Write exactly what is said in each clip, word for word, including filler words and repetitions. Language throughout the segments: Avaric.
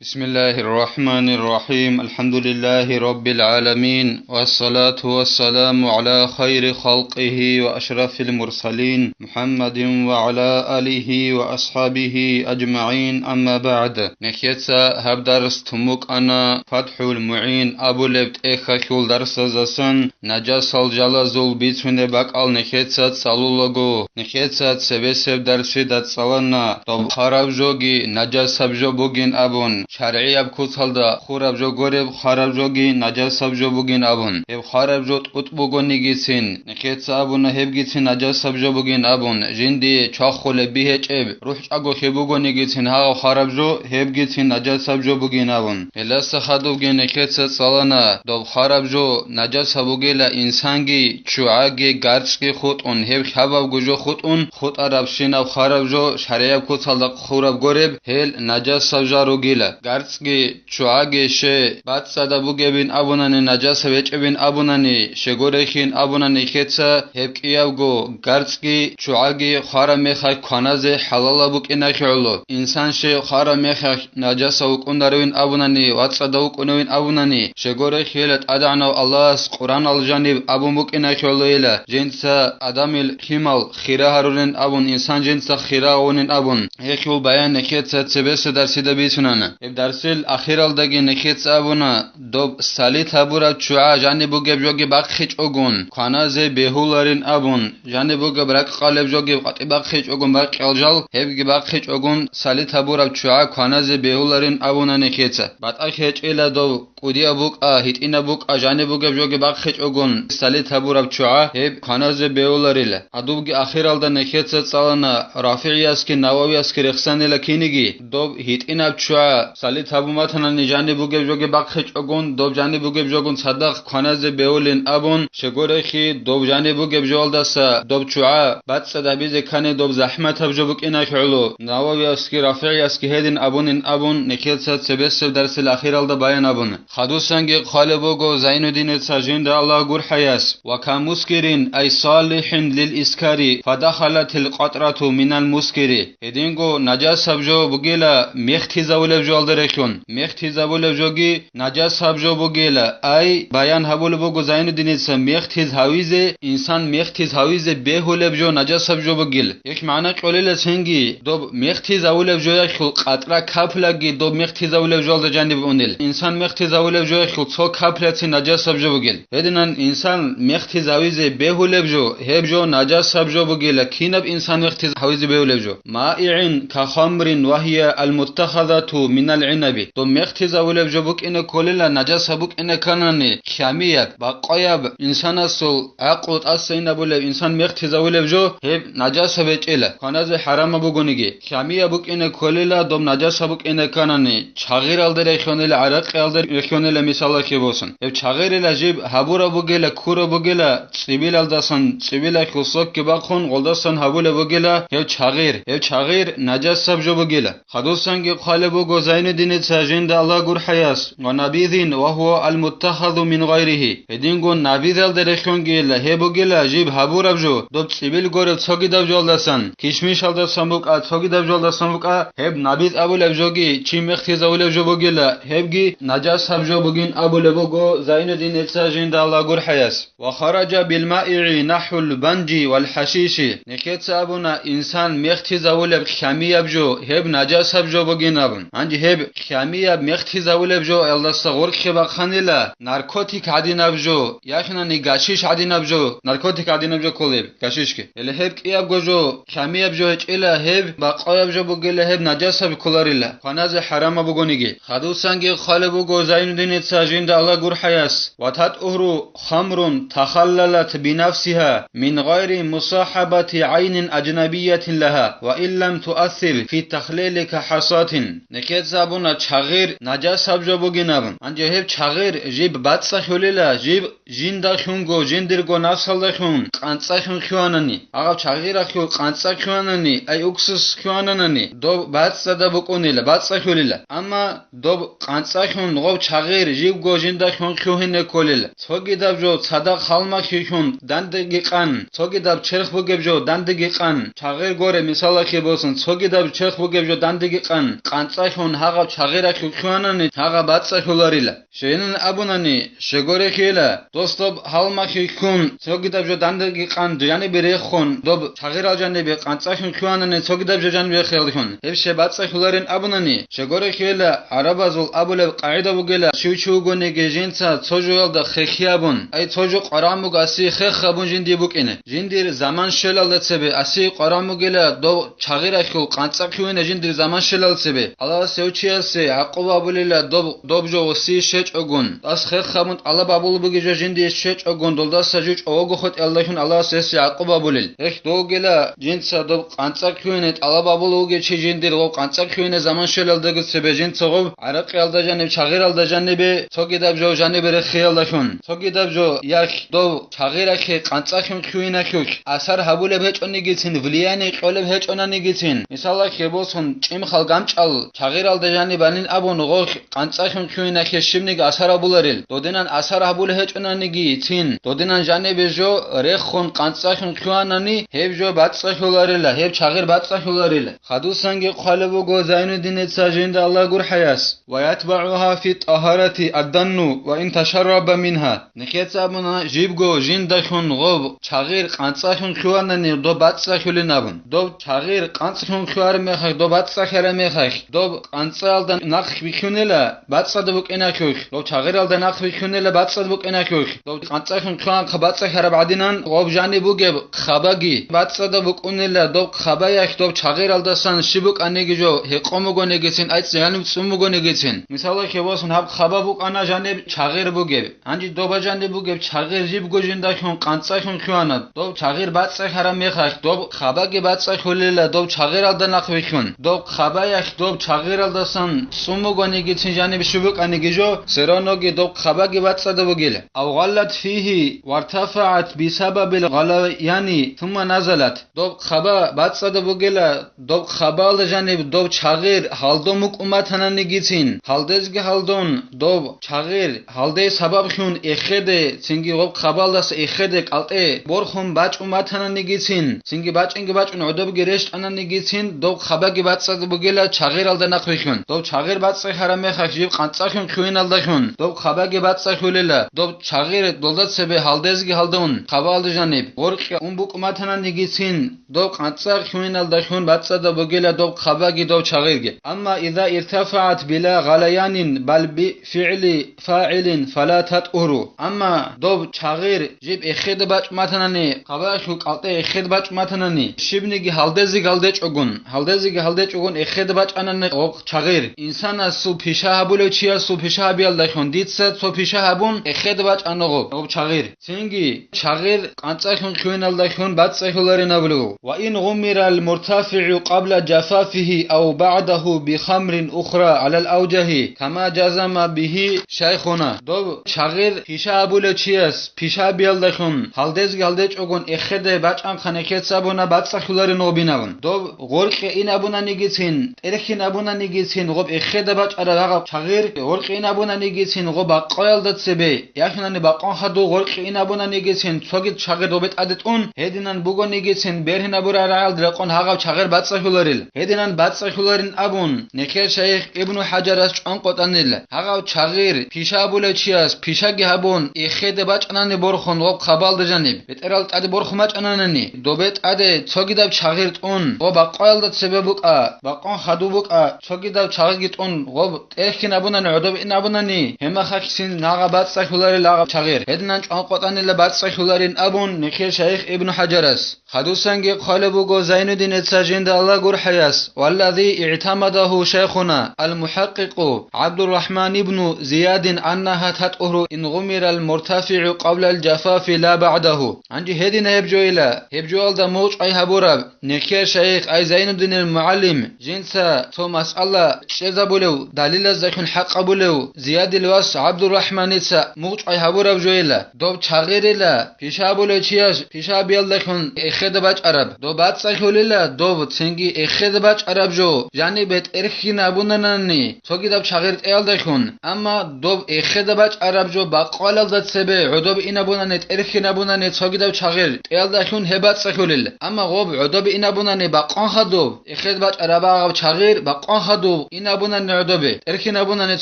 بسم الله الرحمن الرحيم. الحمد لله رب العالمين. والصلاة والسلام على خير خلقه وأشرف المرسلين محمد وعلى آله وأصحابه أجمعين. أما بعد. Нехеца гьаб дарс тумукъана ФатхӀул МугӀин абулеб тӀехьалъул дарсазасан. Нажасал жалазул бицунеб бакӀал нехеца цӀалулаго, нехеца цебесеб дарсида цӀалана, доб хвараб жоги нажасаб жо бугин абун, шаргӀияб куцалда хураб жо гуреб хвараб жоги нажасаб жо бугин абун. Гьеб хвараб жо тӀутӀ бугонигицин, нехеца абуна гьебгицин нажасаб жо бугин абун, жинди чвахулеб би гьечӀеб, рухӀчӀаголъи бугонигицин гьагъаб хвараб жо, гьебгицин нажасаб жо бугин абун. Гьелдаса хадубги нехеца цӀалана, доб хвараб жо нажасаб бугила, инсанги, ччугӀаги, гарцӀги хутӀун, гьеб хьабабго жо хутӀун, хутӀарабщинаб хвараб жо шаргӀияб куцалда хураб гуреб, гьел нажасаб жо ругила. ГарцӀги, ччугӀаги, ще бацӀцӀадаб бугебин абунани, нажасаб гьечӀебин абунани, щегорехин абунани нехеца, гьеб кӀиябго, гарцӀги, ччугӀаги хвараб мехалъ кваназе хӀалалаб букӀиналъе гӀоло. Инсан ще хвараб мехалъ нажасав вукӀунаровин абунани ва цӀадав вукӀуневин абунани, щегорехила ТӀадегӀанав Аллагьас Къуръаналъ жаниб абун букӀиналъе гӀолойила, жинца Адамил лъимал хира гьарулин абун, инсан жинца хира гьавунин абун. Гьелъул баян нехеца цебесеб дарсида бицунана. Гьеб дарсил ахиралдаги нехеца абуна, доб салит гьабураб ччугӀа жаниб бугеб жоги бахъичӀогун, кваназе бегьуларин абун, жаниб бугеб ракӀ къалеб жоги къватӀиб бахъичӀогун бакъиялъул, гьебги бахъичӀогун, салит гьабураб ччугӀа кваназе бегьуларин абуна нехеца. БатӀа гьечӀила дов, кӀудияб букӀа, гьитӀинаб букӀа, жаниб бугеб жоги бахъичӀогун, салит гьабураб ччугӀа гьеб кваназе бегьуларила. Гьадубги ахиралда нехеца цӀалана, РафигӀиясги Нававиясги рехсанила киниги, доб гьитӀинаб ччугӀа салит гьабун батанани жаниб бугеб жоги бахъичӀогун, доб жаниб бугеб жогун цадахъ кваназе бегьулин абун, щегорехи доб жаниб бугеб жоялдаса доб ччугӀа бацӀцӀад гьабизе ккани доб захӀматаб жо букӀиналъе гӀоло, Нававиясги РафигӀиясги гьедин абунин абун, нехеца цебесеб дарсил ахиралда баян абуна. Хадусанги хъвалеб буго Зайнуддиница, жинда Аллагь гурхӀаяс: «Ва ка мускирин, ай салихӀин лил искари, фадахалатил къатӀрату минал мускири». Гьединго нажасаб жо бугила мехтизавулеб жоялда рехун. Мехтизавулеб жоги нажасаб жо бугила. Ай, баян гьабулеб буго Зайнуддиница, мехтиз гьавизе, инсан мехтиз гьавизе бегьулеб жо нажасаб жо бугил. Гьелъ магӀна кьолила цинги, доб мехтизавулеб жоялъул къатӀра каплаги доб мехтизавулеб жоялда жаниб унел. Инсан мехтизавулеб жоялъул цо капляцин нажасаб жо бугел. Гьединан инсан мехтизавизе бегьулеб жо, гьеб жо нажасаб жо бугела, кинаб инсан мехтиз гьавизе бегьулеб жо. МаигӀин ка хамрин ва гьия ал-муттахазату минал гӀинаби. Доб мехтизавулеб жо букӀине кколела, нажасаб букӀине кканани, хьамияб, бакъояб, инсанасул гӀакълу тӀасайинабулеб, инсан мехтизавулеб жо, гьеб нажасаб гьечӀела, кваназе хӀарамаб бугониги. Хьамияб букӀине кколела, доб нажасаб букӀине кканани, чагъиралда рехьонела, гӀаракъиялда рехьонела мисалалъе босун. Гьеб чагъирила жиб гьабураб бугела, ккураб бугела, цӀибилалдасан, цӀибилалъул сокги бахъун, гъолдасан гьабулеб бугела гьеб чагъир. Гьеб чагъир нажасаб жо бугела. Хадусанги хъвалеб буго Зайнуддиница, жинда Аллагь гурхӀаяс: «Ва набизин ва гьуа ал-муттахазу мин гъайрихи». Гьединго набизалда рехьонгийила, гьеб бугела жиб гьабураб жо, доб цӀибил гореб цогидаб жоялдасан, кишмишалдасан букӀа, цогидаб жоялдасан букӀа, гьеб набиз абулеб жоги чи мехтизавулеб жо бугела, гьебги нажасаб жо бугин абулеб буго Зайнуддиница, жинда Аллагь гурхӀаяс. «Ва хараджа бил маигӀи нахӀул банжи вал хӀашиши». Нехеца абуна, инсан мехтизавулеб хьамияб жо, гьеб нажасаб жо бугин абун. Гьанже гьеб хьамияб мехтизавулеб жоялдаса гъоркье бахъанила, наркотик гӀадинаб жо, яхинани гашиш гӀадинаб жо, наркотик гӀадинаб жо кколеб, гашишги. Гьеле гьеб кӀиябго жо, хьамияб жо гьечӀела, гьеб бакъояб жо бугела, гьеб нажасаб кколарила, кваназе хӀарамаб бугониги. Хадусанги хъвалеб буго Зайнуддиница, жинда Аллагь гурхӀаяс: «Ва татӀугьру хамрун тахаллалат бинафсиха мин гъайри мусахабати гӀайнин аджнабиятин лаха, ва ин лам туассир фи тахлилика хӀасатин». Нехеца абуна, чагъир нажасаб жо бугин абун. Гьанже гьеб чагъир жиб бацӀцӀалъулила, жиб жиндалъунго, жиндирго нафсалдалъун къанцӀалъун хьуанани, гьагъаб чагъиралъул къанцӀа хьуанани, ай уксус хьуананани, доб бацӀцӀадаб букӀунила, бацӀцӀалъулила. Амма доб къанцӀалъун гъоб чагъир жибго жиндалъун хьухьине кколел. Цогидаб жо цадахъ гьалмагълъун дандеги къан, цогидаб черх бугеб жо дандеги къан. Чагъир горе, мисалалъе босун, цогидаб черх бугеб жо дандеги къан, къанцӀалъун гьа гьаб чагъиралъул хьуанани гьагъаб бацӀцӀалъуларила. Щайин абунани, щегорехъила, дос доб гьалмахъе ккун, цогидаб жо дандаги къан жанибе рехун, доб чагъирал жанибе къанцӀалъун хьуанани цогидаб жо жанибе рехиялдалъун, гьеб щай бацӀцӀалъуларин абунани, щегорехъила, гӀарабазул абулеб къагӀида бугила, щив чи вугониги жинца цо жоялда хехиябун, ай цо жо къваран буго аси хех гьабун жиндие букӀине. Жиндир заман щвелалда цебе аси къваран бугила дов чагъиралъул къанцӀа хьуине жиндир заман щвелал цебе. Аллагьас гьев чиясе гӀакъуба абулила доб, доб жо гъосие щвечӀогун. Дас хех гьабун тӀалаб абулеб бугеб жо жиндие щвечӀогун, долдаса жучӀ ового хутӀиялдалъун Аллагьас гьесие гӀакъуба абулел. Гьелъ довгила жинца доб къанцӀа хьуине тӀалаб абулев вугев чи жиндир гъов къанцӀа хьуине заман щвелалдаго цебе жинца гъов гӀаракъиялда жаниб, чагъиралда жанибе, цогидаб жо жанибе рехиялдалъун. Цогидаб жо яхь дов чагъирахъе къанцӀахъин хьуиналъулъ асар гьабулеб гьечӀонигицин, влияние кьолеб гьечӀонанигицин, мисалалъе босун, чӀимхал гамчӀал чагъиралда жаниб банин абун гъолъ къанцӀахъин хьуиналъе щибниги асар гьабуларел, додинан асар гьабулеб гьечӀонанигицин, додинан жанибе жо рехун къанцӀахъин хьуанани, гьеб жо бацӀцӀалъуларила, гьеб чагъир бацӀцӀалъуларила. Хадусанги хъвалеб буго Зайнуддиница жинда Аллагь гурхӀаяс: «Ва ятбагӀугьа фи тӀагьарати адданну ва ин ташарраба мингьа». Нехеца абуна, жибго жиндалъун гъоб чагъир къанцӀалъун хьуанани доб бацӀцӀалъулин абун. Доб чагъир къанцӀлъун хьуараб мехалъ, доб бацӀцӀалъараб мехалъ, доб къанцӀалда нахъ бихьунела бацӀцӀадаб букӀиналъулъ, доб чагъиралда нахъ бихьунела бацӀцӀадаб букӀиналъулъ, доб къанцӀалъун хьуанхъа бацӀцӀалъараб гӀадинан гъоб жаниб бугеб хабаги бацӀцӀадаб букӀунела, доб хабаялъ доб чагъиралдасан щиб букӀаниги жо гьекъон бугонигицин, айцӀ жаниб цӀун бугонигицин. Мисалалъе босун, гьаб хаба букӀана жаниб чагъир бугеб. Гьанже доба жаниб бугеб чагъир жибго жиндалъун къанцӀалъун хьуана. Доб чагъир бацӀцӀалъараб мехалъ, доб хабаги бацӀцӀалъулела доб чагъиралда нахъ бихьун. Доб хабаялъ доб чагъиралдасан цӀун бугонигицин жаниб щиб букӀаниги жо, все равноги доб хабаги бацӀцӀадаб бугила. Ав гъаллат фигьи вартафагӀат бисабабил гъалаяни сумма назалат. Доб хаба бацӀцӀадаб бугела, доб хабалда жаниб доб чагъир гьалдон букӀун батананигицин, гьалдезги гьалдон доб чагъир гьалде сабаблъун эхеде, цинги гъоб хабалдаса эхеде кӀалтӀе борхун бачӀун батананигицин, цинги бачӀинги бачӀун гӀодобги рещтӀананигицин, доб хабаги бацӀцӀадаб бугела чагъиралда нахъ бихьун. Доб чагъир бацӀцӀалъараб мехалъ жиб къанцӀалъун хьуиналдалъун, доб хабаги бацӀцӀалъулела, доб чагъир долда цебе гьалдезги гьалдун, хабалда жаниб, гъоркье ун букӀун батананигицин, доб къанцӀа хьуиналдалъун бацӀцӀадаб бугела доб хабаги доб чагъирги. Амма иза иртафагӀат била гъалаянин бал би фигӀли фагӀилин фала татӀгьуру. Амма доб чагъир жиб эхеде бачӀун батанани, хабаялъул кӀалтӀе эхеде бачӀун батанани, щибниги гьалдезеги гьалдечӀогун, гьалдезеги гьалдечӀогун эхеде бачӀанани гъо-, чагъир. Инсанасул пиша гьабулев чиясул пиша гьабиялдалъун дица цо пиша гьабун эхеде бачӀана гъоб, гъоб чагъир. Цинги чагъир къанцӀалъун хьуиналдалъун бацӀцӀалъуларин абулев. Ва ин гъуммирал муртафигӀу къабла жафафигьи ав багӀдагьу бихамрин ухра гӀалал авжагьи, кама жазама бигьи шайхуна. Доб чагъир пиша абулев чияс пиша биялдалъун гьалдезги гьалдечӀогун эхеде бачӀанхъа нехеца абуна бацӀцӀалъуларин гъобин абун. Доб гъоркье ин абунанигицин, тӀерхьин абунанигицин гъоб эхеда бачӀараб гьагъаб чагъир, гъоркье ин абунанигицин гъоб бакъоялда цебе, яхинани бакъон хадув гъоркье ин абунанигицин цогид чагъир добе тӀаде тӀун, гьединан бугонигицин бергьинабурал рагӀалда рекъон гьагъаб чагъир бацӀцӀалъуларил. Гьединан бацӀцӀалъуларин абун, нехер шайих Ибну ХӀажарас чӀванкъотӀанила, гьагъав чагъир, пиша абулев чияс пишаги гьабун, эхеде бачӀанани борхун гъоб хабалда жаниб, бетӀерал тӀаде борхун бачӀананани, добе тӀаде цогидаб чагъир тӀун, гъоб бакъоялда цебе букӀа, бакъон хадуб букӀа, цогидаб чагъирги тӀун, гъоб тӀерхьин абунани, гӀодоб ин абунани, гьемахалъ цин нагъа бацӀцӀалъуларил гьагъаб чагъир. Гьединан чӀванкъотӀанила бацӀцӀалъуларин абун нехер шайих Ибну ХӀажарас. Хадусанги хъвалеб буго Зайнуддиница жинда Аллагь гурхӀаяс, валлази игӀтамадагьу шайхуна ал-мухӀакъкъикъу ГӀабдуррахӀман ибну Зиядин аннагьа татӀгьуру ин гъумирал муртафигӀу къаблал жафафи ла багӀдагьу. Гьанже гьедина гьеб жоила, гьеб жоялда мугъчӀвай гьабураб, нехер шайих ай Зайнуддинил мугӀалим, жинца цо масъала чӀезабулев, далилаздалъун хӀакъабулев Зиядил вас ГӀабдуррахӀманица мугъчӀвай гьабураб жоила, доб чагъирила, пиша абулев чияс пиша биялдалъун эхеда бачӀараб, доб бацӀцӀалъулила, доб цинги эхеда бачӀараб жо, жанибе тӀерхьин абунанани, цогидаб чагъир тӀеялдалъун, амма доб эхеда бачӀараб жо бакъвалалда цебе гӀодоб инабунани, тӀерхьинабунани цогидаб чагъир тӀеялдалъун гьеб бацӀцӀалъулел. Амма гъоб гӀодоб инабунани бакъван хадуб, эхед бачӀараб гьагъаб чагъир бакъван хадуб, ин абунани гӀодобе, тӀерхьин абунани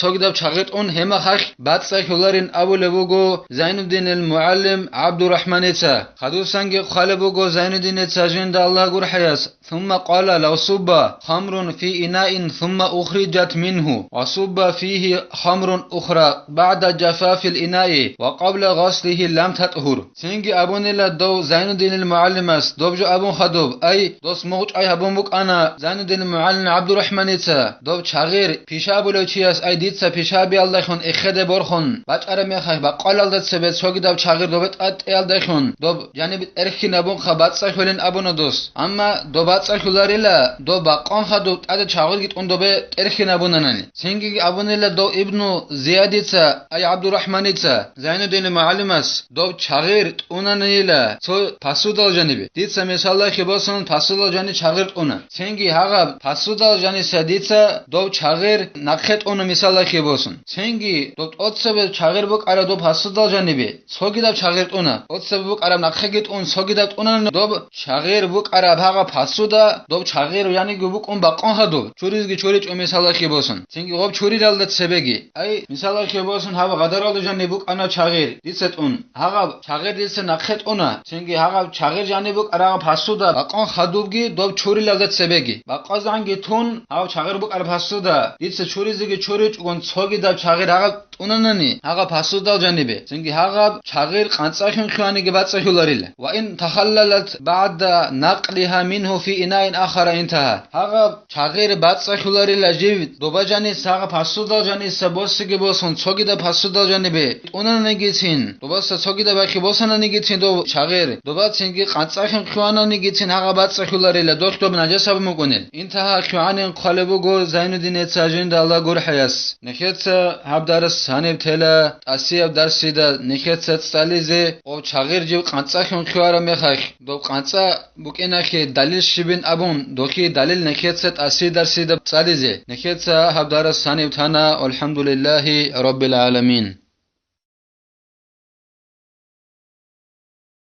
цогидаб чагъир тӀун, гьеб мехалъ бацӀцӀалъуларин абулеб буго Зайнуддинил мугӀалим ГӀабдурахӀманица. Хадусанги хъвалеб буго Зайнуддиница, жинда Аллагь гурхӀаяс: ثم قال: لو صب خمر في إناء ثم أخرجت منه وصب فيه خمر أخرى بعد جفاف الإناء وقبل غسله لم تطهر. Цинги абунила дов Зайнуддинил мугӀалимас, доб жо абун хадуб, ай, дос мугъчӀвай гьабун букӀана Зайнуддинил мугӀалим ГӀабдурахӀманица, доб чагъир пиша абулев чияс, ай, дица пишабиялдалъун эхеде борхун бачӀараб мехалъ, бакъвалалда цебе цогидаб чагъир добе тӀад-, тӀеялдалъун доб жаниб тӀерхьин абунха бацӀцӀалъулин абуна дос. Амма доб бацӀцӀалъуларила, доб бакъван хадуб тӀаде чагъирги тӀун добе тӀерхьин абунанани. Цинги абунила дов Ибну Зиядица, ай ГӀабдурахӀманица, Зайнуддинил мугӀалимас, доб чагъир тӀунанила цо пасудал жанибе. Дица мисаллахи босун пасудал жани чагъир тӀуна. Цинги гьагъаб пасудал жаниса дица доб чагъир нахъе тӀуна мисаллахи босун. Цинги доб тӀоцебе чагъир букӀараб доб пасудал жанибе цогидаб чагъир тӀуна. ТӀоцебе букӀараб нахъеги тӀун цогидаб тӀунани доб чагъир букӀараб гьагъаб пасуда, доб чагъир яниги букӀун бакъун хадуб, чуризги чуричӀо мисаллахи босун. Цинги гъоб чурилалда цебеги. Ай, мисаллахи босун, гьаб гъадаралда жани букӀана чагъир дица тӀун. Гьагъаб чагъир дица нахъе тӀуна. Цинги гьагъаб чагъир жани букӀараб пасуда бакъун хадубги доб чурилалда цебеги. Бакъазанги тун, гьав чагъир букӀараб пасуда дица чуризеги чуричӀогун цогидаб чагъир гьагъаб тӀунанани гьагъаб пасудал жанибе, цинги гьагъаб чагъир къанцӀалъун хьваниги бацӀцӀалъуларила. وإن تخللت بعد نقلها منه في إناء آخر انتهى. Гьагъаб чагъир бацӀцӀалъуларила жив доба жанис гьагъаб пасудал жаниса босиги босун цогидаб пасудал жанибе тӀунанигицин, добаса цогидаб бахъи босананигицин дов чагъир, доба цинги къанцӀалъун хьвананигицин гьагъаб бацӀцӀалъуларила, долъ доб нажасаб мукӀунел. Интагьа хьванин хъвалеб буго Зайнуддинеца жинда Аллагь гурхӀаяс. Нехеца гьаб дарс гьаниб тела, тӀасияб дарсида нехеца цӀализе, ов чагъир жив къанцӀалъун хьвараб мехалъ, доб къанцӀа букӀиналъе далил щибин абун, дохъе далил нехеца тӀасияб дарсида цӀализе. Нехеца гьаб дарс гьаниб тана, валхӀамдулиллагьи раббил гӀаламин.